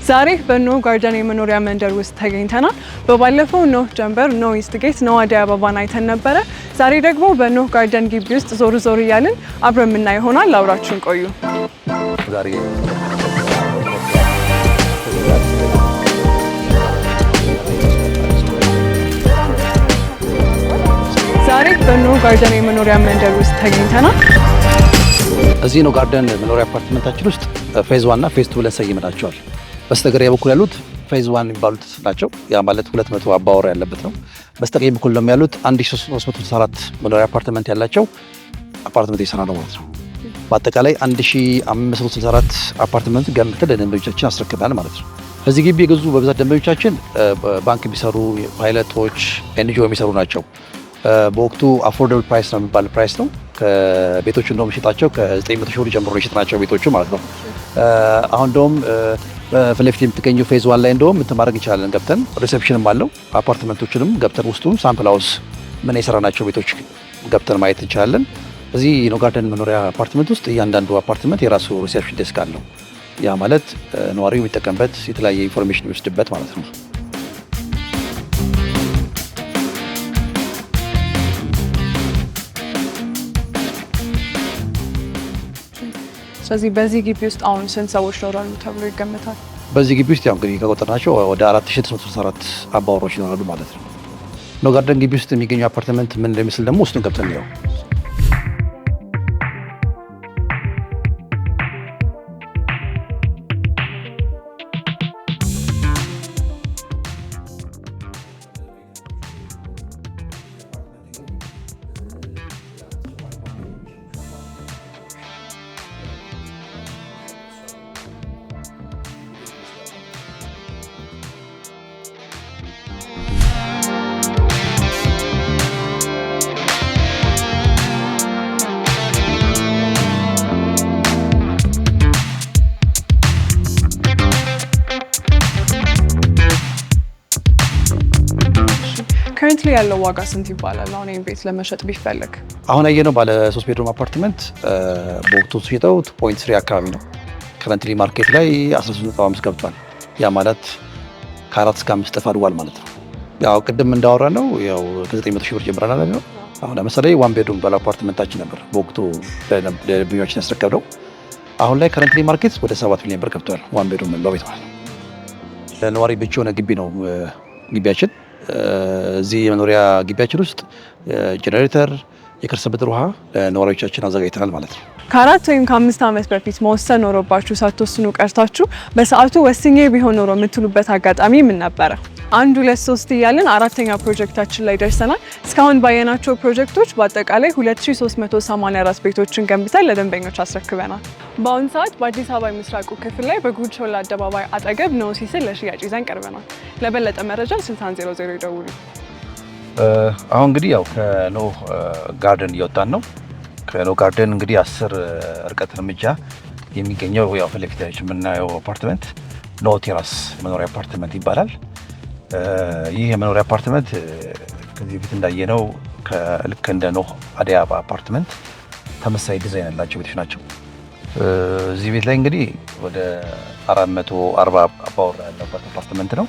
ዛሬ በኖህ ጋርደን የመኖሪያ መንደር ውስጥ ተገኝተናል። በባለፈው ኖህ ጀንበር፣ ኖህ ኢስትጌት፣ ኖህ አደይ አበባን አይተን ነበረ። ዛሬ ደግሞ በኖህ ጋርደን ግቢ ውስጥ ዞር ዞር እያልን አብረን የምናይ ይሆናል። አብራችሁን ቆዩ። ዛሬ ዛሬ በኖህ ጋርደን የመኖሪያ መንደር ውስጥ ተገኝተናል። እዚህ ኖህ ጋርደን መኖሪያ አፓርትመንታችን ውስጥ phase 1 እና phase 2 ብለን ሰይመናቸዋል። በስተግራ በኩል ያሉት phase 1 የሚባሉት ናቸው። ያ ማለት 200 አባወራ ያለበት ነው። በስተቀኝ በኩል ደግሞ ያሉት 1364 መኖሪያ አፓርትመንት ያላቸው አፓርትመንት የሰራ ነው ማለት ነው። በአጠቃላይ 1564 አፓርትመንት ገንብተን ለደንበኞቻችን አስረክበናል ማለት ነው። እዚህ ግቢ የገዙ በብዛት ደንበኞቻችን ባንክ የሚሰሩ፣ ፓይለቶች፣ NGO የሚሰሩ ናቸው። በወቅቱ affordable price ነው የሚባል price ነው። ከቤቶቹ እንደውም ሽጣቸው ከ900 ሺህ ብር ጀምሮ የሸጥናቸው ቤቶቹ ማለት ነው። አሁን እንደውም በፊት ለፊት የምትገኘው phase 1 ላይ እንደውም እንትን ማድረግ እንችላለን። ገብተን reception ም አለው፣ አፓርትመንቶችንም ገብተን ውስጡ sample house ምን የሰራናቸው ቤቶች ገብተን ማየት እንችላለን። እዚህ ኖህ ጋርደን መኖሪያ አፓርትመንት ውስጥ እያንዳንዱ አፓርትመንት የራሱ reception desk አለው። ያ ማለት ነዋሪው የሚጠቀምበት፣ የተለያየ information የሚወስድበት ማለት ነው። ስለዚህ በዚህ ግቢ ውስጥ አሁን ስንት ሰዎች ይኖራሉ ተብሎ ይገመታል? በዚህ ግቢ ውስጥ ያው እንግዲህ ከቆጠርናቸው ወደ 4664 አባወራዎች ይኖራሉ ማለት ነው። ኖህ ጋርደን ግቢ ውስጥ የሚገኙ አፓርትመንት ምን እንደሚመስል ደግሞ ውስጡን ገብተን እንየው። Currently ያለው ዋጋ ስንት ይባላል? አሁን ይሄን ቤት ለመሸጥ ቢፈለግ? አሁን ያየነው ባለ 3 bedroom አፓርትመንት በወቅቱ ሲሸጠው 2.3 አካባቢ ነው። Currently market ላይ 13.5 ገብቷል። ያ ማለት ከአራት እስከ አምስት እጥፍ አድጓል ማለት ነው። ያው ቅድም እንዳወራነው ያው ከ900 ሺህ ብር ጀምረናል ነው። አሁን ለምሳሌ one bedroom ባለ አፓርትመንታችን ነበር በወቅቱ ለደንበኞቻችን ያስረከብነው። አሁን ላይ currently market ወደ 7 ሚሊዮን ብር ገብቷል። One bedroom በቤት ማለት ነው። ለነዋሪ ምቹ የሆነ ግቢ ነው ግቢያችን። እዚህ የመኖሪያ ግቢያችን ውስጥ ጄኔሬተር፣ የከርሰ ምድር ውሃ ለነዋሪዎቻችን አዘጋጅተናል ማለት ነው። ከ4 ወይም ከ5 ዓመት በፊት መወሰን ኖሮባችሁ ሳትወስኑ ቀርታችሁ በሰዓቱ ወስኜ ቢሆን ኖሮ የምትሉበት አጋጣሚ ምን ነበረ? አንድ፣ ሁለት፣ ሶስት እያልን አራተኛ ፕሮጀክታችን ላይ ደርሰናል። እስካሁን ባየናቸው ፕሮጀክቶች በአጠቃላይ 2384 ቤቶችን ገንብተን ለደንበኞች አስረክበናል። በአሁኑ ሰዓት በአዲስ አበባ የምስራቁ ክፍል ላይ በጉድ ሾላ አደባባይ አጠገብ ኖህ ሲስን ለሽያጭ ይዘን ቀርበናል። ለበለጠ መረጃ 6000 ይደውሉ። አሁን እንግዲህ ያው ከኖህ ጋርደን እየወጣን ነው። ከኖህ ጋርደን እንግዲህ 10 ርቀት እርምጃ የሚገኘው ያው ፊት ለፊታችን የምናየው አፓርትመንት ኖህ ቴራስ መኖሪያ አፓርትመንት ይባላል። ይህ የመኖሪያ አፓርትመንት ከዚህ በፊት እንዳየነው ልክ እንደ ኖህ አደይ አበባ አፓርትመንት ተመሳሳይ ዲዛይን ያላቸው ቤቶች ናቸው። እዚህ ቤት ላይ እንግዲህ ወደ 440 አባወራ ያለበት አፓርትመንት ነው።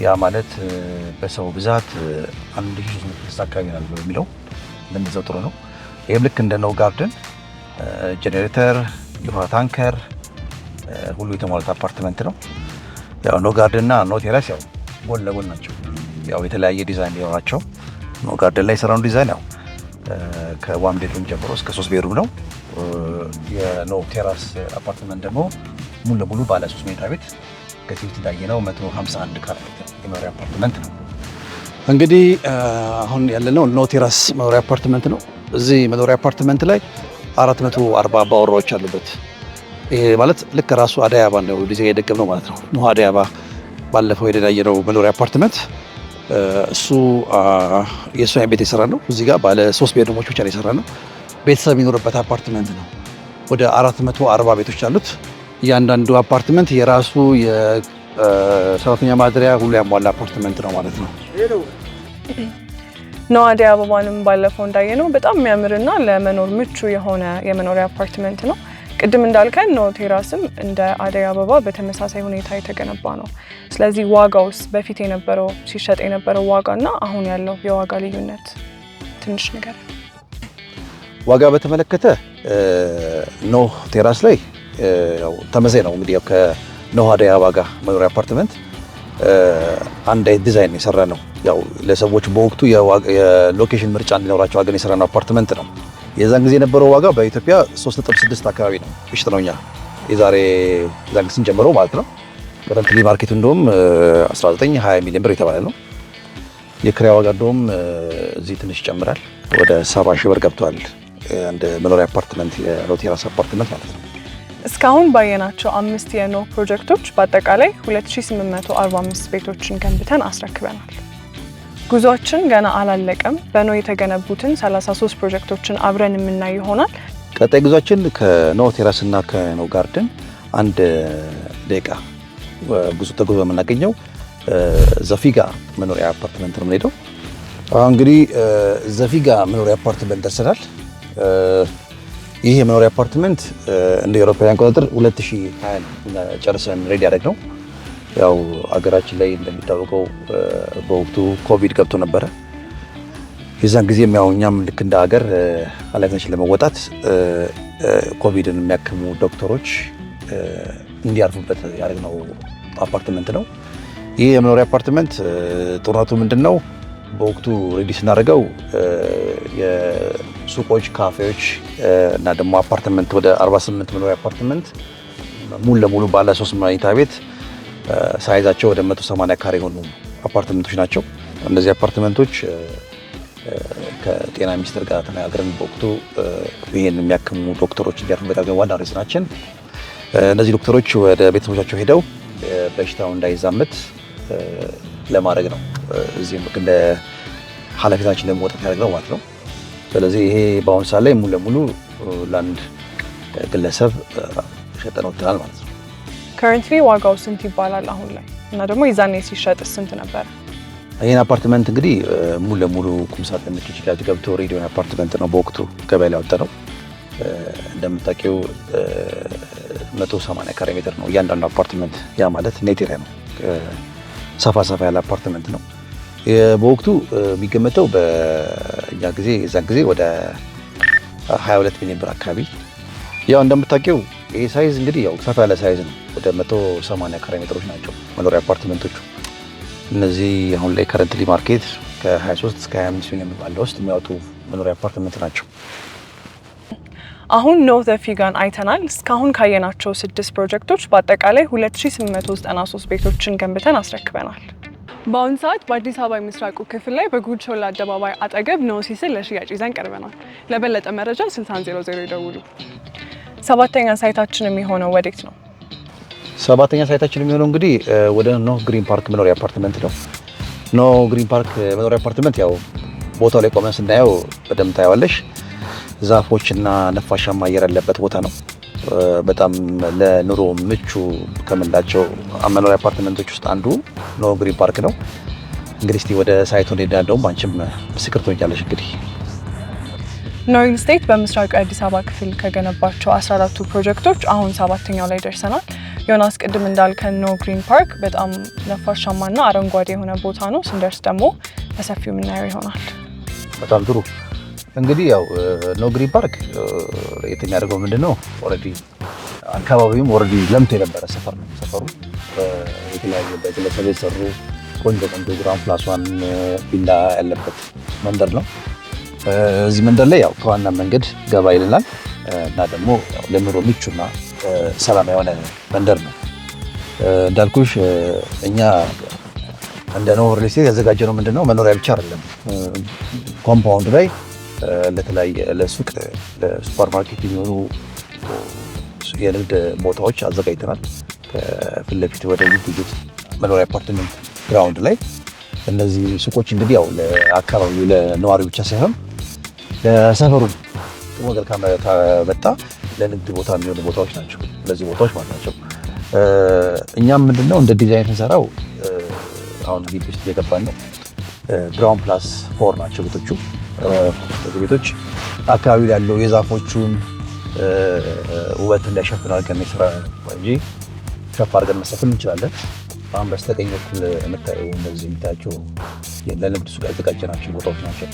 ያ ማለት በሰው ብዛት 1360 አካባቢ ነው የሚለው እንደሚዘው ጥሩ ነው። ይህም ልክ እንደ ኖህ ጋርደን ጄኔሬተር፣ የውሃ ታንከር ሁሉ የተሟሉት አፓርትመንት ነው። ያው ኖህ ጋርደን እና ኖህ ቴራስ ያው ጎን ለጎን ናቸው። ያው የተለያየ ዲዛይን ሊኖራቸው ኖህ ጋርደን ላይ የሰራውን ዲዛይን ያው ከ one bedroom ጀምሮ እስከ ሶስት bedroom ነው። የኖህ ቴራስ አፓርትመንት ደግሞ ሙሉ ለሙሉ ባለ ሶስት መኝታ ቤት ከዚህ በፊት እንዳየነው 151 ካሬ ሜትር የመኖሪያ አፓርትመንት ነው። እንግዲህ አሁን ያለነው ኖህ ቴራስ መኖሪያ አፓርትመንት ነው። እዚህ መኖሪያ አፓርትመንት ላይ 440 አባወራዎች አሉበት። ይሄ ማለት ልክ ራሱ አደይ አበባ ነው ዲዛይን የደገምነው ማለት ነው። ኖህ አደይ አበባ ባለፈው ሄደን ያየነው መኖሪያ አፓርትመንት እሱ የእሱ አይነት ቤት የሰራ ነው። እዚህ ጋር ባለ ሶስት bedroom ኦች ብቻ ነው የሰራ ነው። ቤተሰብ የሚኖርበት አፓርትመንት ነው። ወደ 440 ቤቶች አሉት። እያንዳንዱ አፓርትመንት የራሱ የሰራተኛ ማደሪያ ሁሉ ያሟላ አፓርትመንት ነው ማለት ነው። ኖህ አደይ አበባንም ባለፈው እንዳየነው በጣም የሚያምርና ለመኖር ምቹ የሆነ የመኖሪያ አፓርትመንት ነው። ቅድም እንዳልከን ኖህ ቴራስም እንደ አደይ አበባ በተመሳሳይ ሁኔታ የተገነባ ነው። ስለዚህ ዋጋውስ በፊት የነበረው ሲሸጥ የነበረው ዋጋ እና አሁን ያለው የዋጋ ልዩነት ትንሽ ነገር። ዋጋ በተመለከተ ኖህ ቴራስ ላይ ያው ተመሳሳይ ነው። እንግዲህ ያው ከኖህ አደይ አበባ ጋር መኖሪያ አፓርትመንት አንድ አይነት ዲዛይን የሰራ ነው። ያው ለሰዎች በወቅቱ የ location ምርጫ እንዲኖራቸው አድርገን የሰራነው አፓርትመንት ነው። የዛን ጊዜ የነበረው ዋጋ በኢትዮጵያ 3.6 አካባቢ ነው የሸጥነው እኛ የዛን ጊዜ ስንጀምረው ማለት ነው። Currently market ኡ እንደውም 19 20 ሚሊዮን ብር የተባለ ነው። የክራይ ዋጋ እንደውም እዚህ ትንሽ ይጨምራል። ወደ 70 ሺህ ብር ገብቷል። አንድ መኖሪያ አፓርትመንት፣ የኖህ ቴራስ አፓርትመንት ማለት ነው። እስካሁን ባየናቸው አምስት የኖህ ፕሮጀክቶች በአጠቃላይ 2845 ቤቶችን ገንብተን አስረክበናል። ጉዟችን ገና አላለቀም። በኖህ የተገነቡትን 33 ፕሮጀክቶችን አብረን የምናይ ይሆናል። ቀጣይ ጉዟችን ከኖህ ቴራስ እና ከኖህ ጋርደን አንድ ደቂቃ ጉዞ ተጉዞ የምናገኘው ዘፊጋ መኖሪያ አፓርትመንት ነው የምንሄደው። አሁን እንግዲህ ዘፊጋ መኖሪያ አፓርትመንት ደርሰናል። ይህ የመኖሪያ አፓርትመንት እንደ አውሮፓውያን አቆጣጠር 2020 ጨርሰን ready ያደረግነው። ያው አገራችን ላይ እንደሚታወቀው በወቅቱ ኮቪድ ገብቶ ነበረ። የዛን ጊዜም ያው እኛም ልክ እንደ ሀገር ኃላፊነታችን ለመወጣት ኮቪድን የሚያክሙ ዶክተሮች እንዲያርፉበት ያደረግነው አፓርትመንት ነው። ይህ የመኖሪያ አፓርትመንት ጥሩነቱ ምንድን ነው? በወቅቱ ready ስናደርገው የሱቆች፣ ካፌዎች እና ደግሞ አፓርትመንት ወደ 48 መኖሪያ አፓርትመንት ሙሉ ለሙሉ ባለ 3 መኝታ ቤት size ኣቸው ወደ 180 ካሬ የሆኑ አፓርትመንቶች ናቸው። እነዚህ አፓርትመንቶች ከጤና ሚኒስቴር ጋር ተነጋግረን በወቅቱ ይሄን የሚያክሙ ዶክተሮች እንዲያርፉበት ያደረግነው ዋና reason ኣችን እነዚህ ዶክተሮች ወደ ቤተሰቦቻቸው ሄደው በሽታው እንዳይዛመት ለማድረግ ነው። እዚህም እንደ ኃላፊነታችን ለመወጣት ያደረግነው ማለት ነው። ስለዚህ ይሄ በአሁኑ ሰዓት ላይ ሙሉ ለሙሉ ለአንድ ግለሰብ ሸጠን ወጥተናል ማለት ነው። Currently ዋጋው ስንት ይባላል አሁን ላይ? እና ደግሞ የዛኔ ሲሸጥ ስንት ነበረ? ይህን አፓርትመንት እንግዲህ ሙሉ ለሙሉ ቁምሳጥን kitchen ጋር ገብቶ ready የሆነ አፓርትመንት ነው በወቅቱ ገበያ ላይ ያወጣነው። እንደምታውቂው 180 ካሬ ሜትር ነው እያንዳንዱ አፓርትመንት። ያ ማለት net area ነው። ሰፋ ሰፋ ያለ አፓርትመንት ነው። በወቅቱ የሚገመተው በእኛ ጊዜ የዛን ጊዜ ወደ 22 ሚሊዮን ብር አካባቢ። ያው እንደምታውቂው ይህ size እንግዲህ ያው ሰፋ ያለ size ነው። ወደ 180 ካሬ ሜትሮች ናቸው መኖሪያ አፓርትመንቶቹ። እነዚህ አሁን ላይ currently market ከ23 እስከ 25 ሚሊዮን ብር ባለው ውስጥ የሚያወጡ መኖሪያ አፓርትመንት ናቸው። አሁን ኖህ ዘፊጋን አይተናል። እስካሁን ካየናቸው ስድስት ፕሮጀክቶች በአጠቃላይ 2893 ቤቶችን ገንብተን አስረክበናል። በአሁኑ ሰዓት በአዲስ አበባ የምስራቁ ክፍል ላይ በጉድ ሾላ አደባባይ አጠገብ ኖህ ሲስን ለሽያጭ ይዘን ቀርበናል። ለበለጠ መረጃ 6000 ይደውሉ። ሰባተኛ site ኣችን የሚሆነው ወዴት ነው? ሰባተኛ site ኣችን የሚሆነው እንግዲህ ወደ ኖህ ግሪን ፓርክ መኖሪያ አፓርትመንት ነው። ኖህ ግሪን ፓርክ መኖሪያ አፓርትመንት ያው ቦታው ላይ ቆመን ስናየው በደንብ ታየዋለሽ። ዛፎችና ነፋሻማ አየር ያለበት ቦታ ነው። በጣም ለኑሮ ምቹ ከምንላቸው መኖሪያ አፓርትመንቶች ውስጥ አንዱ ኖህ ግሪን ፓርክ ነው። እንግዲህ እስቲ ወደ site ኡ እንሄዳለን። አንቺም ምስክር ትሆኛለሽ እንግዲህ። ኖህ ሪል ስቴት በምስራቅ የአዲስ አበባ ክፍል ከገነባቸው 14ቱ ፕሮጀክቶች አሁን ሰባተኛው ላይ ደርሰናል። ዮናስ፣ ቅድም እንዳልከን ኖህ ግሪን ፓርክ በጣም ነፋሻማና አረንጓዴ የሆነ ቦታ ነው። ስንደርስ ደግሞ በሰፊው የምናየው ይሆናል። በጣም ጥሩ። እንግዲህ ያው ኖህ ግሪን ፓርክ ለየት የሚያደርገው ምንድን ነው? Already አካባቢውም already ለምቶ የነበረ ሰፈር ነው። ሰፈሩ የተለያዩ በግለሰብ የተሰሩ ቆንጆ ቆንጆ ground plus one ቪላ ያለበት መንደር ነው። እዚህ መንደር ላይ ያው ከዋና መንገድ ገባ ይልናል እና ደግሞ ለኑሮ ምቹና ሰላም የሆነ መንደር ነው። እንዳልኩሽ እኛ እንደ ኖህ ሪል ስቴት ያዘጋጀነው ምንድነው መኖሪያ ብቻ አይደለም። Compound ላይ ለተለያየ ለሱቅ፣ ለሱፐር ማርኬት የሚሆኑ የንግድ ቦታዎች አዘጋጅተናል። ከፊት ለፊት ወደ ውይይት መኖሪያ አፓርትመንት ground ላይ እነዚህ ሱቆች እንግዲህ ያው ለአካባቢው ለነዋሪው ብቻ ሳይሆን ለሰፈሩ ጥሩ ነገር ካመጣ ለንግድ ቦታ የሚሆኑ ቦታዎች ናቸው። ለዚህ ቦታዎች ማለት ናቸው። እኛም ምንድነው እንደ ዲዛይን ስንሰራው አሁን ግቢ ውስጥ እየገባን ነው። Ground plus four ናቸው ቤቶቹ። ቤቶች አካባቢ ያለው የዛፎቹን ውበት እንዳይሸፍን አድርገን የስራ እንጂ ከፍ አድርገን መስራት እንችላለን። አሁን በስተቀኝ በኩል የምታየው እንደዚህ የምታያቸው ለንግድ ሱቅ ያዘጋጀናቸው ቦታዎች ናቸው።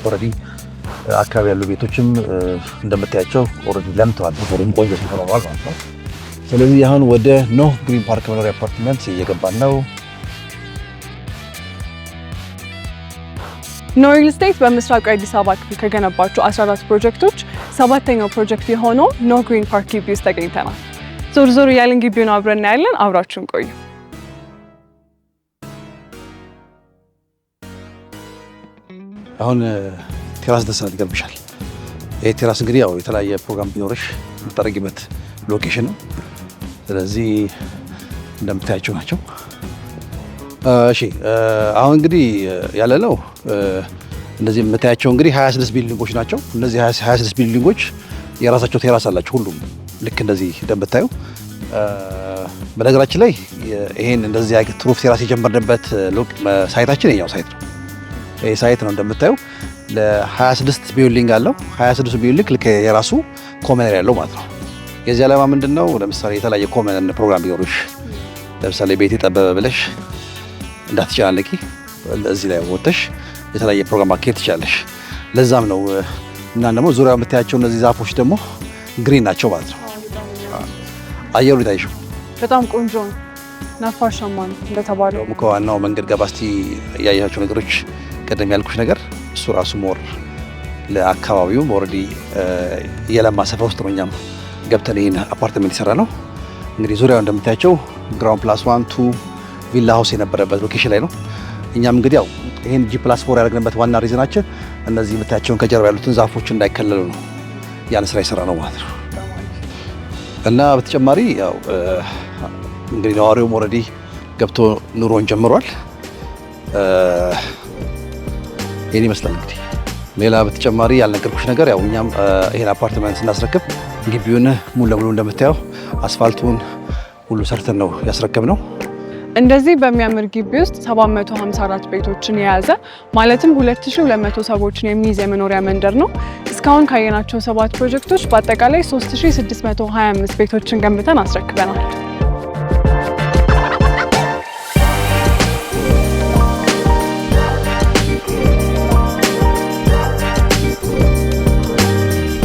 Already አካባቢ ያሉ ቤቶችም እንደምታያቸው already ለምተዋል። ሰፈሩም ቆንጆ ሰፈር ሆኗል ማለት ነው። ስለዚህ አሁን ወደ ኖህ ግሪን ፓርክ መኖሪያ አፓርትመንት እየገባን ነው። ኖህ ሪል ስቴት በምስራቁ የአዲስ አበባ ክፍል ከገነባቸው 14 ፕሮጀክቶች ሰባተኛው ፕሮጀክት የሆነው ኖህ ግሪን ፓርክ ግቢ ውስጥ ተገኝተናል። ዞር ዞር እያልን ግቢውን አብረን እናያለን። አብራችሁን ቆዩ። አሁን terrace ደርሰናል። ይገርምሻል። ይህ terrace እንግዲህ ያው የተለያየ ፕሮግራም ቢኖርሽ የምታደርጊበት location ነው። ስለዚህ እንደምታያቸው ናቸው። እሺ፣ አሁን እንግዲህ ያለነው እነዚህ የምታያቸው እንግዲህ 26 building ኦች ናቸው። እነዚህ 26 building ኦች የራሳቸው terrace አላቸው ሁሉም ልክ እንደዚህ እንደምታዩ። በነገራችን ላይ ይሄን እንደዚህ አይነት roof terrace የጀመርንበት site ኣችን የኛው site ነው። ይሄ site ነው እንደምታዩ ለ26 building አለው። 26 building ልክ የራሱ common ያለው ማለት ነው። የዚህ ዓላማ ምንድነው? ለምሳሌ የተለያየ common ፕሮግራም ቢኖርሽ፣ ለምሳሌ ቤት የጠበበ ብለሽ እንዳትጨናነቂ እዚህ ላይ ወጥተሽ የተለያየ ፕሮግራም ማካሄድ ትችላለሽ። ለዛም ነው። እና ደግሞ ዙሪያው የምታያቸው እነዚህ ዛፎች ደግሞ green ናቸው ማለት ነው። አየሩ ይታይሽው። በጣም ቆንጆ ነው። ነፋሻማ ነው እንደተባለው። ከዋናው መንገድ ጋር ባስቲ ያያቸው ነገሮች፣ ቀደም ያልኩሽ ነገር እሱ ራሱ more ለአካባቢው already የለማ ሰፈር ውስጥ ነው እኛም ገብተን ይህን አፓርትመንት የሰራ ነው። እንግዲህ ዙሪያው እንደምታያቸው ground plus one two villa house የነበረበት location ላይ ነው። እኛም እንግዲህ ያው ይህን G+4 ያደረግንበት ዋና reason ኣችን እነዚህ የምታያቸውን ከጀርባ ያሉትን ዛፎች እንዳይከለሉ ነው። ያን ስራ የሰራ ነው ማለት ነው። እና በተጨማሪ ያው እንግዲህ ነዋሪውም already ገብቶ ኑሮን ጀምሯል። ይህን ይመስላል እንግዲህ። ሌላ በተጨማሪ ያልነገርኩሽ ነገር ያው እኛም ይሄን አፓርትመንት ስናስረክብ ግቢውን ሙሉ ለሙሉ እንደምታየው አስፋልቱን ሁሉ ሰርተን ነው ያስረከብነው። እንደዚህ በሚያምር ግቢ ውስጥ 754 ቤቶችን የያዘ፣ ማለትም 2200 ሰዎችን የሚይዝ የመኖሪያ መንደር ነው። እስካሁን ካየናቸው ሰባት ፕሮጀክቶች በአጠቃላይ 3625 ቤቶችን ገንብተን አስረክበናል።